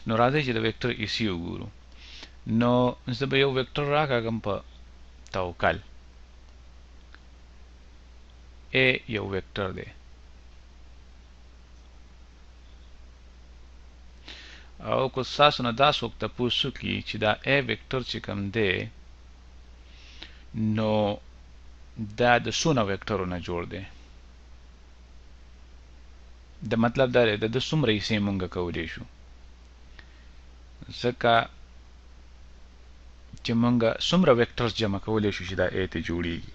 نو راځئ چې د ویکټر حصې وګورو. نو زه به یو ویکټر راکاږم په توکل. A یو ویکټر دی او که ستاسو نه دا څوک تپوس وکړي چې دا A ویکټر چې کوم دی نو دا د څونه ویکټرو نه جوړ دی، د مطلب دا دی د ده څومره حصې مونږ کولی شو، ځکه چې مونږ څومره ویکټرز جمع کولی شو چې دا A ته جوړیږي.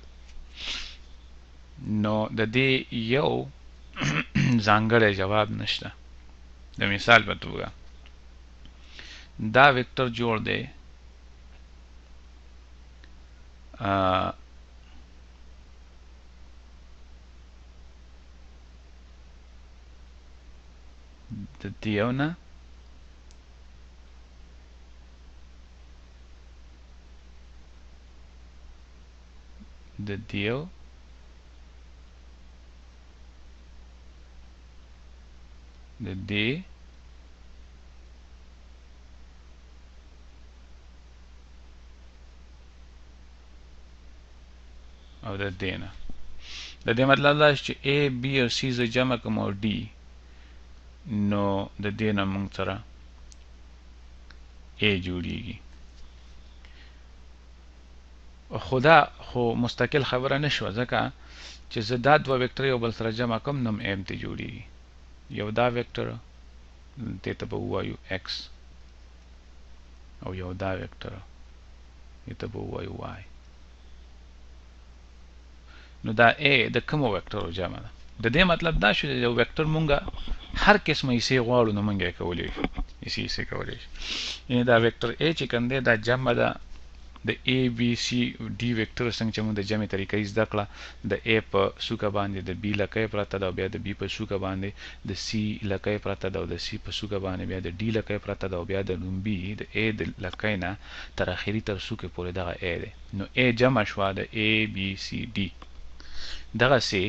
نو د دې یو ځانګړی جواب نشته. د مثال په توګه دا ویکټر جوړ دی د دیو نه د دیو د دې او د دې نه. د دې مطلب دا چې A B او C زه جمع کوم او D، نو د دې نه موږ سره A جوړیږي. خو دا خو مستقل خبره نه شوه، ځکه چې زه دا دوه ویکټر یو بل سره جمع کوم نو هم ته جوړیږي. یو دا ویکټر دې ته به ووایو X او یو دا ویکټر دې ته به ووایو Y. نو دا A د کومو ویکټرو جمع ده؟ د دې مطلب دا شو چې یو ویکټر مونږ هر قسمه حصې غواړو نو مونږ یې کولی شو، حصې حصې کولی شو. یعنې دا ویکټر A چې کوم دی دا جمع ده د A B C D ویکټر، څنګه چې موږ د جمع طریقه یې زده کړه، د A په څوکه باندې د B لکۍ پرته ده او بیا د B په څوکه باندې د C لکۍ پرته ده او د C په څوکه باندې بیا د D لکۍ پرته ده او بیا د لومبي د A د لکۍ نه تر اخري تر څوکې پورې دغه A دی. نو A جمع شوه د A B C D. دغسې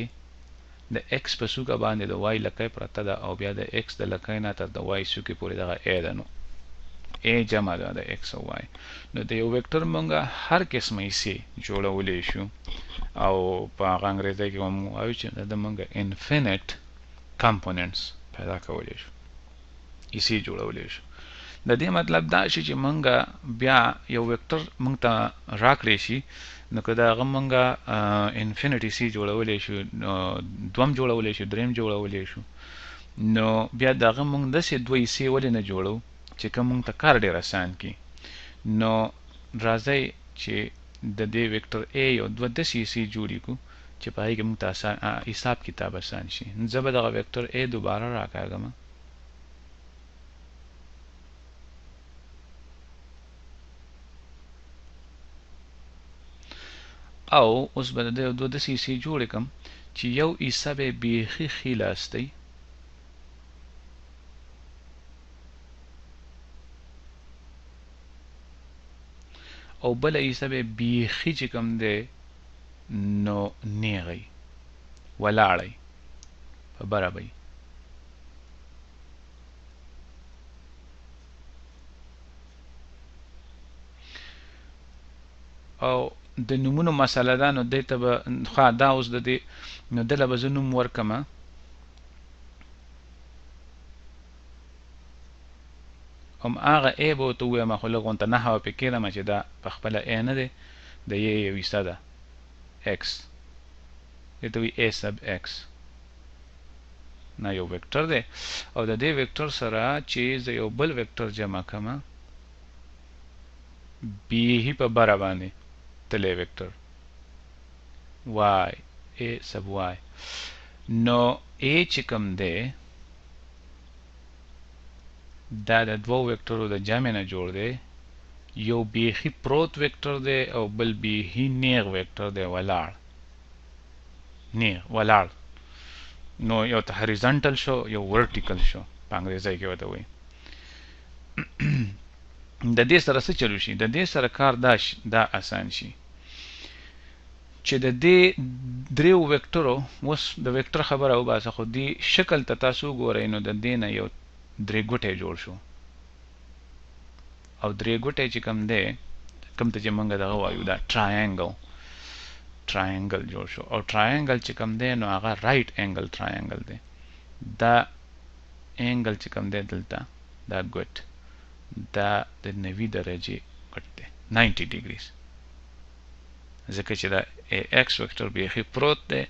د X په څوکه باندې د Y لکۍ پرته ده او بیا د X د لکۍ نه تر د Y څوکې پورې دغه A ده. نو A جمع ده د X او Y. نو د یو ویکټر مونږ هر قسمه حصې جوړولی شو او په هغه انګریزۍ کې هم وایو چې د مونږ انفینټ کمپوننټس پیدا کولی شو، حصې جوړولی شو. د دې مطلب دا شي چې مونږ بیا یو ویکټر مونږ ته راکړی شي، نو که د هغه مونږ انفینټ حصې جوړولی شو، نو دوم جوړولی شو، دریم جوړولی شو، نو بیا د هغه مونږ داسې دوه حصې ولې نه جوړو چې کوم مونږ ته کار ډېر اسان کړي. نو راځئ چې د دې ویکټر A یو دوه داسې حصې جوړې کړو چې په هغې کې مونږ ته حساب کتاب اسان شي. نو زه به دغه ویکټر A دوباره راکاږم. او اوس به د دې دوه داسې حصې جوړې کړم چې یو حصه به یې بیخي ښي لاس دی او بله حصه به یې بیخي چې کوم دی نو نیغی ولاړی په بره به. او د نومونو مسله ده، نو دې ته به ښه دا اوس د دې نو دله به زه نوم ورکړم هم هغه A به ورته ووایم، خو لږ غونته نښه به پرې کېږدم چې دا په خپله A نه دی، د A یو حصه ده X، دې ته وایي A سب X. نه یو ویکټر دی او د دې ویکټر سره چې زه یو بل ویکټر جمع کړم بیخي په بره باندې تللی ویکټر Y A سب Y. نو A چې کوم دی دا د دوو ویکټرو د جمع نه جوړ دی، یو بیخي پروت ویکټر دی او بل بیخي نیغ ویکټر دی ولاړ، نیغ ولاړ. نو یو ته هریزنټل شو یو ورټیکل شو په انګریزۍ کې ورته وایي. د دې سره څه چلو شي؟ د دې سره کار دا اسان شي چې د دې دریو ویکټرو اوس د ویکټر خبره وباسه، خو دې شکل ته تاسو وګورئ نو د دې نه یو درې ګوټی جوړ شو. او درې ګوټی چې کوم دی، کوم ته چې مونږ دغه وایو، دا ټراینګل، ټراینګل جوړ شو. او ټراینګل چې کوم دی نو هغه رائټ انګل ټراینګل دی. دا انګل چې کوم دی دلته، دا ګوټ دا د 90 درجې ګوټ دی، 90 degrees، ځکه چې دا ای ایکس وکټر بیخي پروت دی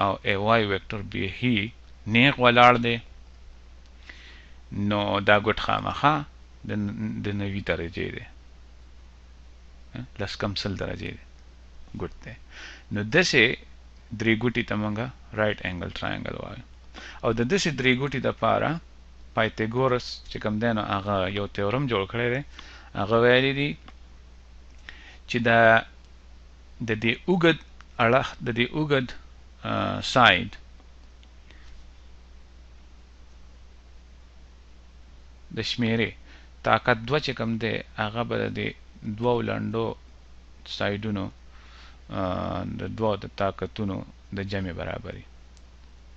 او ای وای وکټر بیخي نیغ ولاړ دی، نو دا ګوټ خامخا د 90 درجې دی، لس کم 100 درجې دی ګوټ دی. نو داسې درې ګوټي ته مونږ رائټ انګل ټراینګل وایو. او د داسې درې ګوټي دپاره پایتاګورس چې کوم دی نو هغه یو تیورم جوړ کړی دی. هغه ویلي دي چې دا د دې اوږد اړخ، د دې اوږد ساید د شمیرې طاقت دوه چې کوم دی هغه به د دې دوو لنډو سایډونو د دوو د طاقتونو د جمع برابري.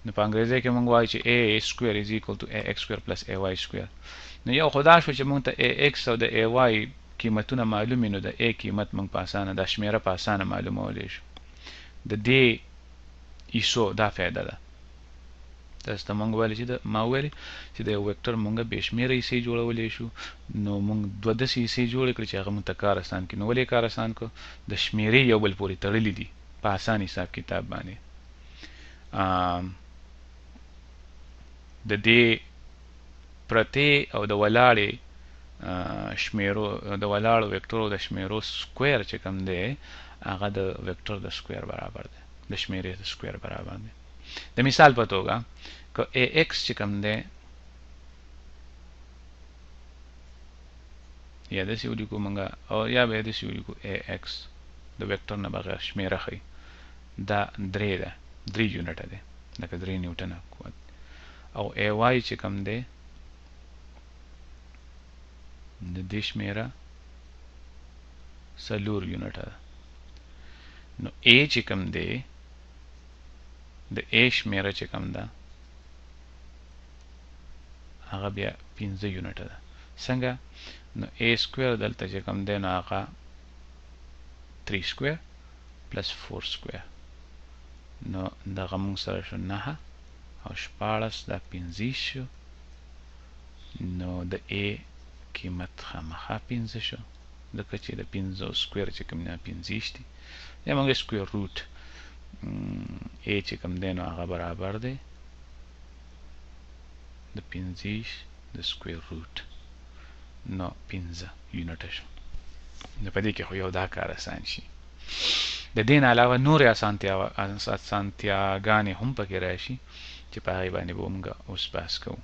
نو په انګریزي کې مونږ وایو چې a square is equal to ax square plus ay square. نو یو خدا شو چې مونږ ته ax او د ay قیمتونه معلومې، نو د a قیمت مونږ په اسانه، دا شمیره په اسانه معلومولی شو. د دې ایسو دا فایده ده. تاسو ته مونږ ویل چې ما ویل چې د یو وکټر مونږ بې شمېره حصې جوړولی شو، نو مونږ دوه داسې حصې جوړې کړې چې هغه مونږ ته کار اسان کړي. نو ولې کار اسان کړو؟ د شمېرې یو بل پورې تړلي دي په اسان حساب کتاب باندې. د دې پرتې او د ولاړې شمیرو، د ولاړو وکټرو د شمیرو سکویر چې کوم دی هغه د وکټر د سکویر برابر دی، د شمیرې د سکویر برابر دی. د مثال په توګه که ای ایکس چې کوم دی یا داسې ولیکو مونږ، او یا به داسې ولیکو ای ایکس د وکټر نه بغیر شمیره ښیي، دا درې ده، درې یونټه دی، لکه درې نیوټنه قوت. او ای وای چې کوم دی د دې شمیره څلور یونټه ده. نو ای چې کوم دی د ای شمیره چې کوم ده هغه بیا پنځه یونټه ده. څنګه؟ نو ای سکویر دلته چې کوم دی نو هغه 3 سکویر پلس 4 سکویر، نو دغه مونږ سره شو 9 او 16، دا 25 شو. نو د ای قیمت خامخا 5 شو، ځکه چې د 5 سکویر چې کوم دی 25 دی. یا مونږ سکویر روټ ای چې کوم دی نو هغه برابر دی د 25 د سکویر روټ، نو 5 یونټه شو. نو په دې کې خو یو دا کار اسان شي. د دې نه علاوه نورې اسانتیاګانې هم پکې راشي چې په هغې باندې به موږ اوس بحث کوو.